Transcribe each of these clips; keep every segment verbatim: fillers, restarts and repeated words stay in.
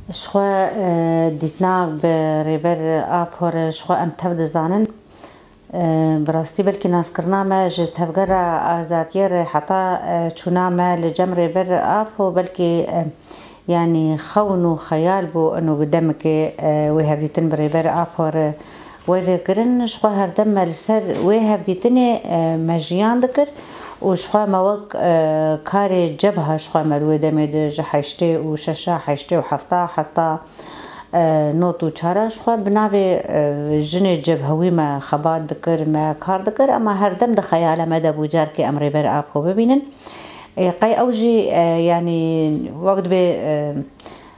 Ji xwe, e, dîtina bi Rêber Apo re ji xwe em tev dizanin. E, bi rastî belkî naskirina me ji Tevgera Azadiyê re heta, e, çûna me li cem Rêber Apo belkî, e, yanî xewn û xeyal bû, ino bi demekê, e, wê hevdîtin bi Rêber Apo re wê kirin. Ji xwe herdem me li ser wê hevdîtinê, e, me jiyan dikir û ji xwe me wek, e, karê cebha ji xwe me li wê demê de ji heştê û şeşa, heştê û hefta heta, e, nod û çara ji xwe bi navê, e, jinê cebhewî me xebat dikir, me kar dikir, ema herdem di xeyala me de bû carkê em Rêber Apo bibînin. E, qey ew jî, e, yanî wek dibê, e,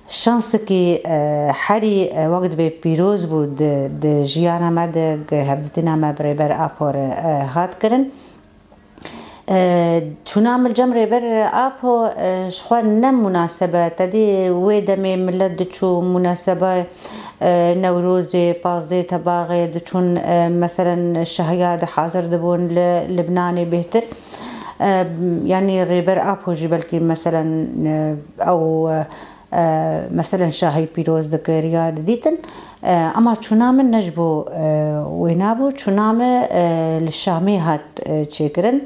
şansekî, e, herî, e, wek dibê pîroz bû di, di jiyana me de, gi hevdîtina me bi Rêber Apo re, e, hat kirin. E, çûna min cem Rêber Apo, e, ji xwe ne munasebe, te dî wê demê milet diçû munasebe, e, Newrozê, pazdeh Tebaxê diçûn, e, meselen şahiya dihazir dibûn li Libnanê bêhtir. E, yanî Rêber Apo jî belkî meselen, e, ew, e, e, meselen şahî pîroz dikir ya didîtin. E, ema çûna min ne ji bo, e, wêna bû, çûna min, e, li Şamê hat, e, çêkirin.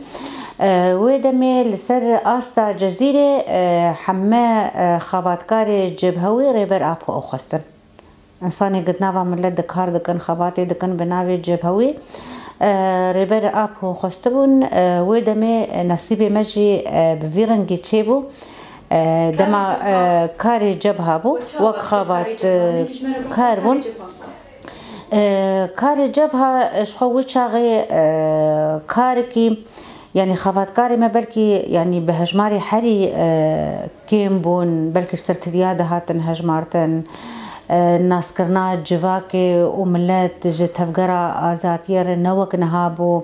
E, wê demê li ser asta Cezîrê, e, heme, e, xebatkarê cebhewî Rêber Apo xwestin. Însanê ku di nava milet de kar dikin, xebatê dikin bi navê cebhewî, e, Rêber Apo xwestibûn, e, wê demê, e, nesîbê me jî, e, bi vî rengî çêbû. E, dema, e, karê cebha bû, wek xebat, e, kar bûn. E, karê cebha, e, ji xwe wî çaxê, e, karekî, yanî xebatkarê me belkî, yanî bi hejmarê herî, e, kêm bûn, belkî ji ser tiriya dihatin hejmartin. E, naskirina civakê û milet ji Tevgera Azadiyê re ne wek niha bû.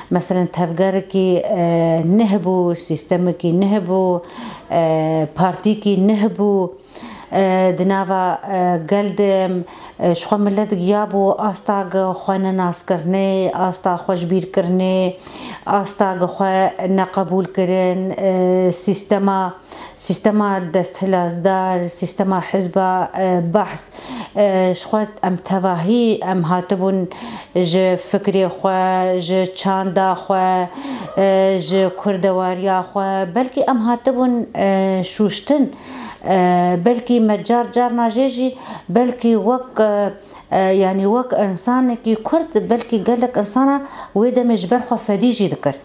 Meselen tevgerekî, e, nih bû, sîstemekî nih bû, e, partîkî nih bû. E, di nava, e, gel de, e, ji xwe milet giyabû asta gi xwe nenaskirinê, asta xwe ji bîr kirinê, asta gi xwe neqebûl kirin, e, sîstema, sîstema desthilazdar, sîstema hizba, e, Behs, e, ji xwe em tevahî em hatibûn ji fikrê xwe, ji çanda xwe, e, ji kurdewariya xwe, belkî em hatibûn, e, şûştin. E, belkî me car carna jê jî, belkî wek, e, e, yanî wek însanekî kurd, belkî gelek însana wê demê ji ber xwe fedî jî dikir.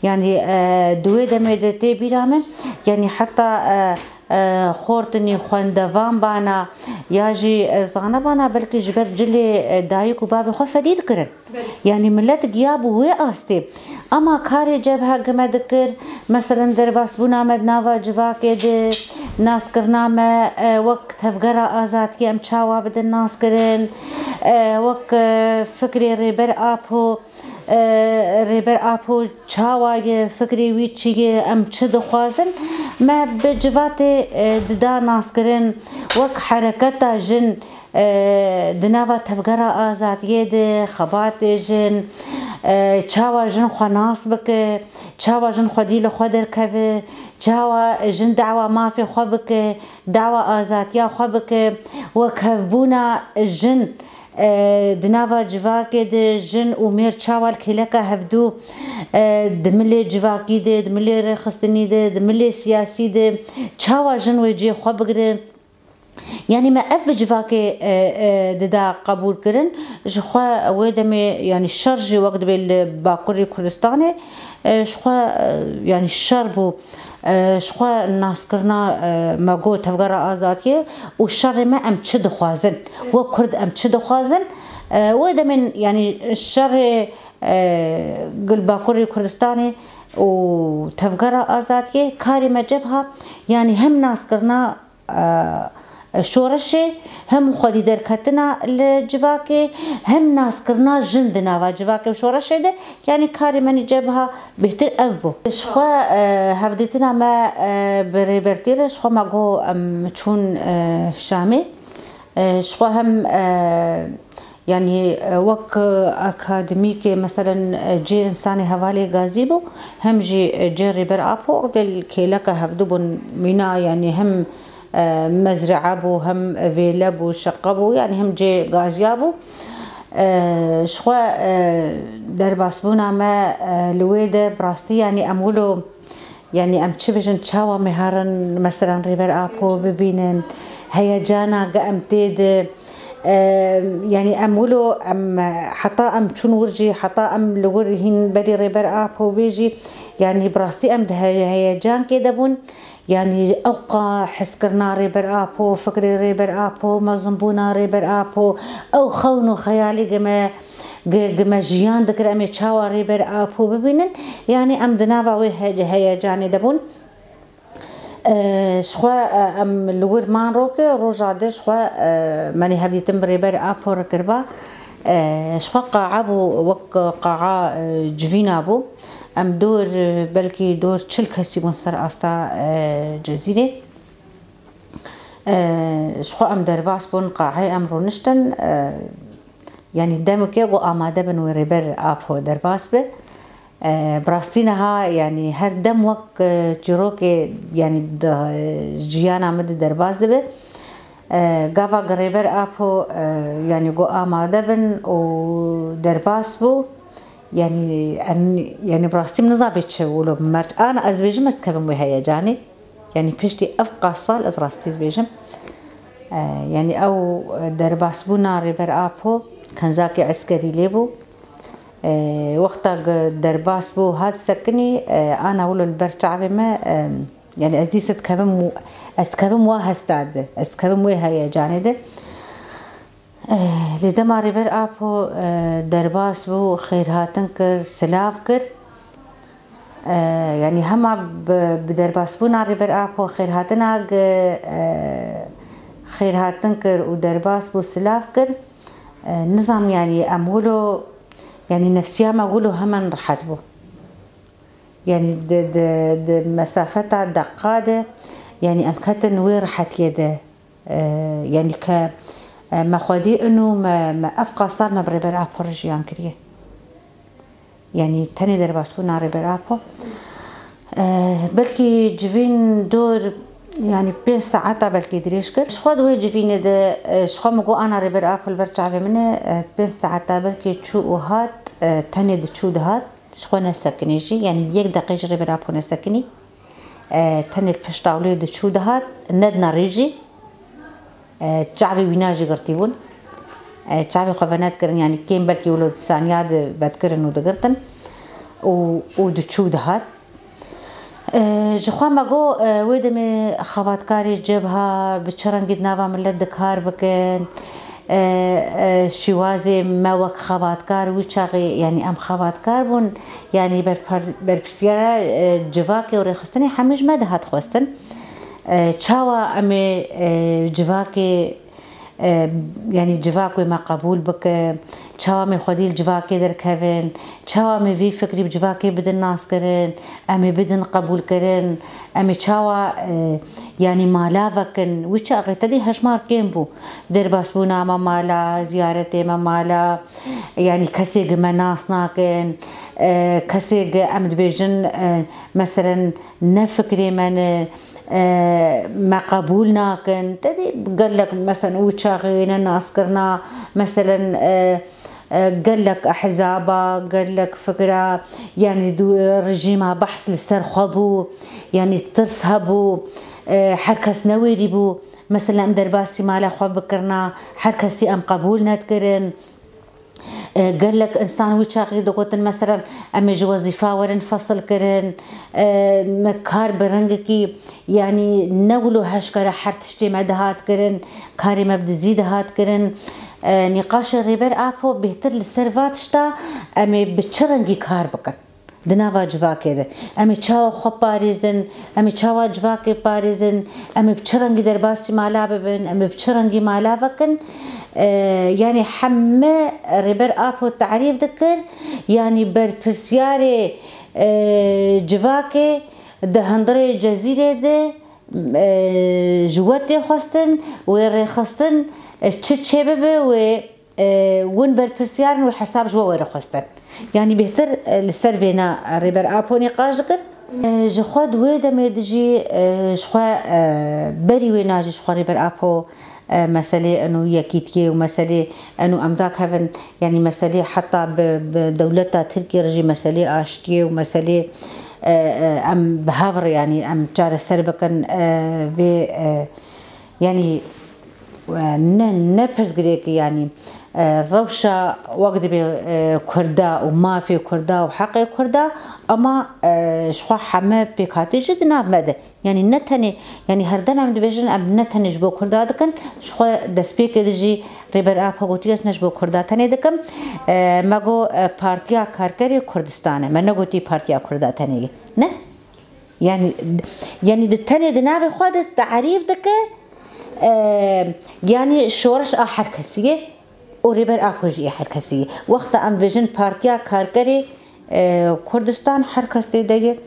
Yanî, e, di wê demê de tê bîra min, yanî heta, e, e, xortinî xwendevan bana, ya jî, e, zanebana, belkî ji ber cilê, e, dayik û bavê xwe fedî dikirin. Belê. Yanî milet giya bû wê astê. Ama karê cebhe gi me dikir, meselen derbasbûna me di nava civakê de, naskirina me, e, wek Tevgera Azadiyê em çawa bidin naskirin, e, wek, e, fikrê Rêber Apo, e, Rêber Apo çawa ye, fikrê wî çi ye, em çi dixwazin, me bi civatê, e, dida naskirin, wek hereketa jin, e, di nava Tevgera Azadiyê de xebatê jin, e, çawa jin xwe nas bike, çawa jin xwedî li xwe derkeve, çawa jin dawa mafê xwe bike, dawa azadiya xwe bike, wekhevbûna jin, e, di nava civakê de jin û mêr çawa li kêleka hevdû, e, di milê civakî de, di milê rêxistinî de, di milê siyasî de çawa jin wê cihê xwe bigire. Yanî me ev bi civakê, e, e, dida qebûl kirin. Ji xwe wê demê, yanî şer jî wek dibê li Bakurê Kurdistanê, e, ji xwe, e, yanî şer bû. E, ji xwe naskirina, e, me got Tevgera Azadiyê û şerê me em çi dixwazin? Wek Kurd em çi dixwazin? E, wê demê yanî şerê, e, gil Bakurê Kurdistanê û Tevgera Azadiyê karê me cebha, yanî hem naskirina e, şoreşê, hem xwedî derketina li civakê, hem naskirina jin di nava civakê û şoreşê de, yanî karê me nî cebha bêhtir ev bû. Ji xwe, e, hevdîtina me, e, bi Rêbertî re ji xwe me got em çûn, e, Şamê. E, ji xwe hem, e, Yanî, e, wek, e, akademîkê, meselen, e, cê însanê hevalê Gazî bû, hem jî, e, cê Rêber Apo, wek li kêleka hevdu bûn mîna, yanî hem, e, mezrea bû, hem vêle bû, şeqe bû, yanî hem cê gaziya bû. E, ji xwe, e, derbasbûna me, e, li wê de bi rastî, yanî em wilo, yanî em çi bêjin, çawa me herin, meselan, Rêber Apo bibînin, heyecana ge em tê de, e, yanî em wilo, em, heta em çûn wir jî, heta em li wir hîn berî Rêber Apo bê jî, yanî bi rastî em di he-, heyecankê de bûn. Yanî ew qa hezkirina Rêber Apo, fikrê Rêber Apo, mezinbûna Rêber Apo, ew xewn û xeyalî gi me, gi, gi me jiyan dikir, em ê çawa Rêber Apo bibînin. Yanî em di nava wê he-, heyecanê de bûn. E, ji xwe, e, em li wir man roke, roja de ji xwe, e, me nê hevdîtin bi Rêber Apo re kiriba. E, ji xwe qae bû, wek qa'a, e, civîna bû. Em dor, e, belkî dor çil kesî bûn ser asta, e, Cezîrê. E, ji xwe em derbas bûn, qaê em rûniştin. E, yanî demekê ku amade bin wê Rêber Apo derbas be. E, bi rastî niha, yanî her dem wek, e, çîrokê, yanî di, e, jiyana min de derbas dibe. E, gava ku Rêber Apo, e, yanî ku amade bin û derbas bû, yanî, en, yanî bi rastî min nizabê çi wilo bi me re. Ana ez dibêjim ez dikevim wê heyecanê. Yanî piştî ev qas sal ez rastî dibêjim. E, yanî ew derbasbûna Rêber Apo, kenzakê eskerî lê bû. E, wexta ku derbas bû, hat sekinî, e, ana wilo li ber çavê me, e, yanî ez dîsa dikevim, ez dikevim wa hesta de, ez dikevim wê heyecanê de. E, lê dema Rêber Apo, e, derbas bû, xêrhatin kir, silav kir. E, yanî hema bi, bi derbasbûna Rêber Apo, xêrhatina gi, e, xêrhatin kir û derbas bû, silav kir. E, nizam, yanî em wilo, yanî nefsiya me wilo hemen rehet bû. Yanî di, di, di mesafeta deqa de, yanî em ketin wê rehetiyê de. E, yanî ke, e, me xwedî ino me, me ev qasar me bi Rêber Apo re jiyan kiriye. Yanî tenê derbasbûna Rêber Apo. E, belkî civîn dor, yanî pênc saeta belkî dirêj kir. Ji xwe di wê civînê de, e, ji xwe min got ana Rêber Apo li ber çavê min e, e, pênc saeta belkî çû û hat, e, tenê diçû dihat. Ji xwe nesekinî jî, yanî yek deqê jî Rêber Apo nesekinî. E, tenê li pişt tawlê diçû dihat, nedina rê jî. E, çavê wîna jî girtî bûn. E, çavê xwe venedikirin, yanî kêm belkî wilo di saniya de vedikirin û digirtin. Û, û diçû dihat. E, ji xwe me got, e, wê demê xebatkarê cebha bi çi rengî di nava milet de kar bikin. E, e, şîwazê me wek xebatkar wî çaxê, yanî em xebatkar bûn, yanî berpar-, berpirsiyara, e, civakê û rêxistinê hemî ji me dihat xwestin. E, çawa em ê, e, civakê, e, yanî civak wê me qebûl bike, çawa em ê xwedî li civakê derkevin, çawa em ê vî fikrî bi civakê bidin naskirin, em ê bidin qebûlkirin, em ê çawa, e, yanî mala vekin. Wî çaxê tedî hejmar kêm bû. Derbasbûna me mala, ziyaretê me mala, yanî kesê gi me nas nakin, e, kesê gi em dibêjin, e, meselen ne fikrê me ne, e, me qebûl nakin. Tedî gelek, meselen, wî çaxê ne naskirina, meselen, e, e, gelek ehzaba, gelek fikra, yanî du-, rejîma behs li ser xwe bû, yanî tirs hebû, e, her kes newêrî bû. Mesela em derbasî mala xwe bikirina, her kesî em qebûl nedikirin. E, gelek însan wî çaxî digotin, meselen, em ê ji wezîfa werin fesilkirin, e, me kar bi rengekî, yanî ne wilo heşkere her tiştê me dihat kirin, karê me bi dizî dihat kirin. E, nîqaşê Rêber Apo bêhtir li ser va tişta em ê bi çi rengî kar bikin. Di nava civakê de. Em ê çawa xwe parêzin, em ê çawa civakê parêzin, em ê bi çi rengî derbasî mala bibin, em ê bi çi rengî mala vekin. E, yanî heme Rêber Apo tarîf dikir, yanî berpirsiyarê, e, civakê di hundirê Cezîrê de, e, ji we tê xwestin, wê rêxistin, e, çi çêbibe, wê e, win berpirsiyar in û hesab ji we were xwestin. Yanî bêhtir, e, li ser vêna Rêber Apo nîqaş dikir. Ji xwe di wê demê de jî, e, ji xwe, e, berî wêna jî ji xwe Rêber Apo, e, meselê eno yekîtiyê û meselê eno em dakevin, yanî meselê heta bi, bi dewleta Tirkiyê re jî meselê aştiyê û meselê, e, e, em bi hev re, yanî em çareser bikin, e, vê, e, yanî, e, ne, ne pirsgirêk, yanî, e, rewşa wek dibê, e, Kurda û mafê Kurda û heqê Kurda, ama, e, ji xwe heme pêkhatî jî di nav me de. Yanî ne tenê, yanî herdem em dibêjin, em ne tenê ji bo Kurda dikin, ji xwe destpêkê de jî Rêber Apo gotiye, ez ne ji bo Kurda tenê dikim. E, me got, e, Partiya Karkerê Kurdistan e. Me negotî Partiya Kurda tenê ye. Ne? Yanî, yanî di tenê di navê xwe de tarîf dike, e, yanî şoreş a her kesî ye û Rêber Apo jî yê her kesî ye. Wexta em dibêjin Partiya Karkerê, e, Kurdistan, her kes tê de ye,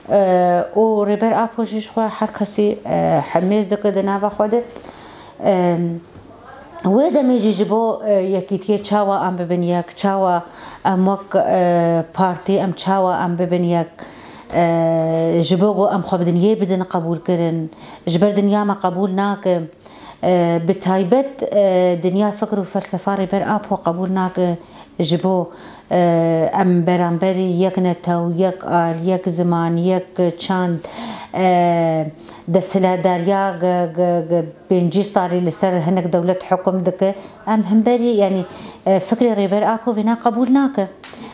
e, û Rêber Apo jî ji xwe her kesî, e, hemêz dike di nava xwe de. E, Wê demê jî ji bo, e, yekîtiyê çawa em bibin yek, çawa em wek, e, partî em çawa em bibin yek, e, ji bo ku em xwe bi dinyê bidin qebûlkirin, ji ber dinya me qebûl nake. E, bi taybet, e, dinya fikr û felsefa Rêber Apo qebûl nake ji bo, e, em beramberî yek netew, yek al, yek ziman, yek çand, e, desthilatdariya ge-, ge-, ge-, pêncî salî li ser hinek dewlet hukum dike. Em hemberî, yanî, e, fikrê Rêber Apo vêna qebûl nake.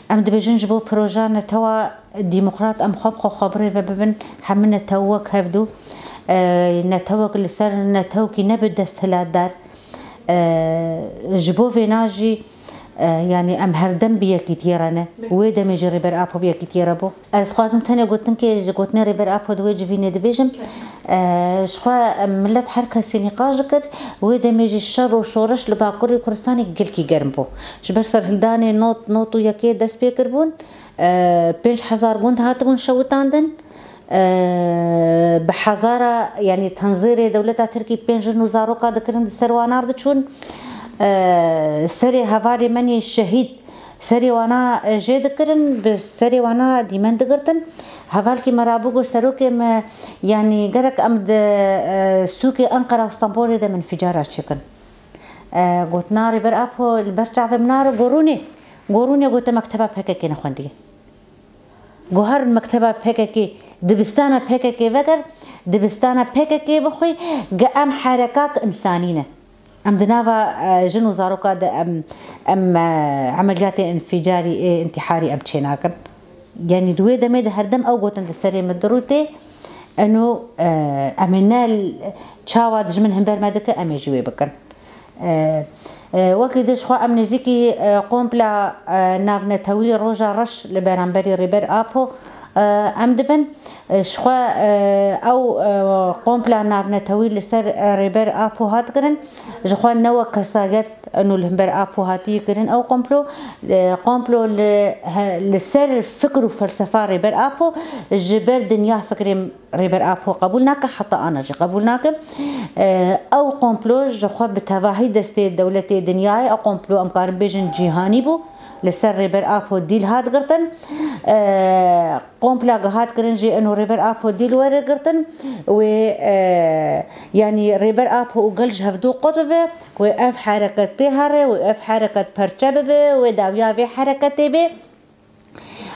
Em dibêjin ji bo proja netewa demokrat em xwe bi xwe xwe bi rê ve bibin, hemû netew wek hev dû, e, netewek li ser netewkî nebe desthilatdar. E, ji bo vêna jî, e, yanî em herdem bi yekîtiyê re ne. Wê demê jî Rêber Apo bi yekîtiyê re bû. Ez dixwazim tenê gotinkê ji gotinê Rêber Apo di wê civînê dibêjim. E, ji xwe, e, milet her kesî nîqaş dikir, wê demê jî şer û şoreş li Bakurê Kurdistanê gelkî germ bû. Ji ber serhildanê not, not û yekê dest pê kiribûn, e, pênc hezar gund hatibûn şewitandin. E, bi hezara, yanî tenzêrê dewleta Tirkî pênc jin û zaroka dikirin, di ser wana diçûn. E, serê hevalê menî şehîd, serê wana, e, jê dikirin, bi serê wana dîmen digirtin. Hevalkî me rabû got, serokê me, yanî gerek em di, e, sûkê Enqera û Stenbolê de min fîcara çêkin. E, gotina Rêber Apo li ber çavê min naro, got rûnê, got rûnê, got te mekteba P K K nexwendiye. Got herin mekteba P K K, dibistana P K K veger, dibistana P K K bixwî, ge em herekak însanî ne. Em di nava, e, jin û zaroka de em, em, e, emeliyatê înfîcarî, ê, întiharî em çênakin. Yanî di wê demê de herdem ew gotin di serê min dirûtê, eno, e, em ê ne l-, çawa dijmin hember me dike, em ê jî wê bikin. E, e, wekî di ji xwe em nêzîkî, e, kompla, e, navnetewî Roja Reş li beramberî Rêber Apo, e, em dibin. E, ji xwe, e, ew, e, kompla navnetewî li ser, e, Rêber Apo hat kirin. Ji xwe ne wek kesayet eno li hember Apo hatiye kirin ew komplo. E, komplo li, he, li ser fikr û felsefa Rêber Apo, ji ber dinya fikrê Rêber Apo qebûl nake, heta ana jî qebûl nake. E, ew komplo ji xwe bi tevahî destê dewletê dinyayê, ew komplo em karin bêjin cîhanî bû, li ser Rêber Apo dîl hat girtin. E, kompla gihat kirin jî eno Rêber Apo dîl were girtin. Wê, e, yanî Rêber Apo û gel ji hevdû qut bibe, wê ev hereket tê here, wê ev hereket perçe bibe, wê dawiya vê hereketê bê.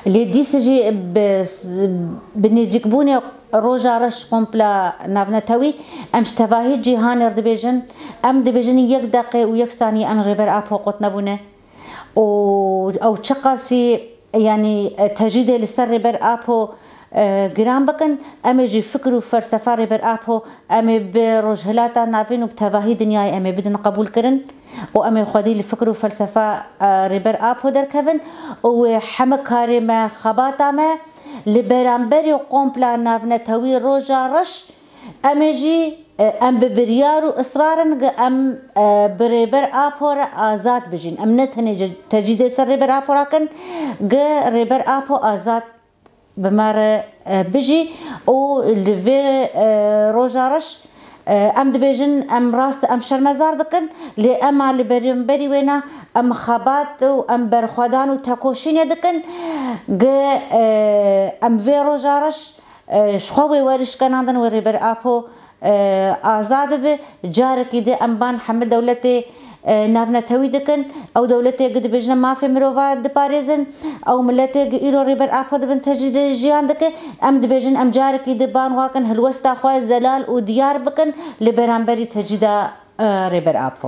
Lê dîsa jî bi, bi nêzîkbûnê Roja Reş kompla navnetewî, em ji tevahî cîhanê re dibêjin, em dibêjin yek deqe û yek saniyê em Rêber Apo qut nebûne. Û ew çiqasî, yanî, tecrîdê li ser Rêber Apo, e, giran bikin, em ê jî fikr û felsefa Rêber Apo, em ê bi Rojhilata Navîn û bi tevahî dinyayê em ê bidin qebûlkirin. Û em ê xwedî li fikr û felsefa, e, Rêber Apo derkevin û wê heme karê me, xebata me li beramberî kompla navnetewî Roja Reş, em ê jî, e, em bi biryar û israr in ku em, e, bi Rêber Apo re azad bijîn. Em ne tenê ce-, tecrîdê ser Rêber Apo rakin, ku Rêber Apo azad bi me re, e, bijî û li vê, e, Roja Reş, e, em dibêjin em rast em şermezar dikin, lê ema li beramberî wêna em xebat û em berxwedan û tekoşînê dikin, gi, e, em vê Roja Reş Ji xwe wê werişkenandin wê Rêber Apo aza bibe. Carekî di em ban hemî dewletê navnetewî dikin. Ew dewletê ku dibêjine mafê mirova diparêzin, ew miletê ku îro Rêber Apo dibin tecrîdê jiyan dike, em dibêjin em carekî di ban wakin hilwesta xwe zelal û diyar bikin li beramberî tecrîda Rêber Apo.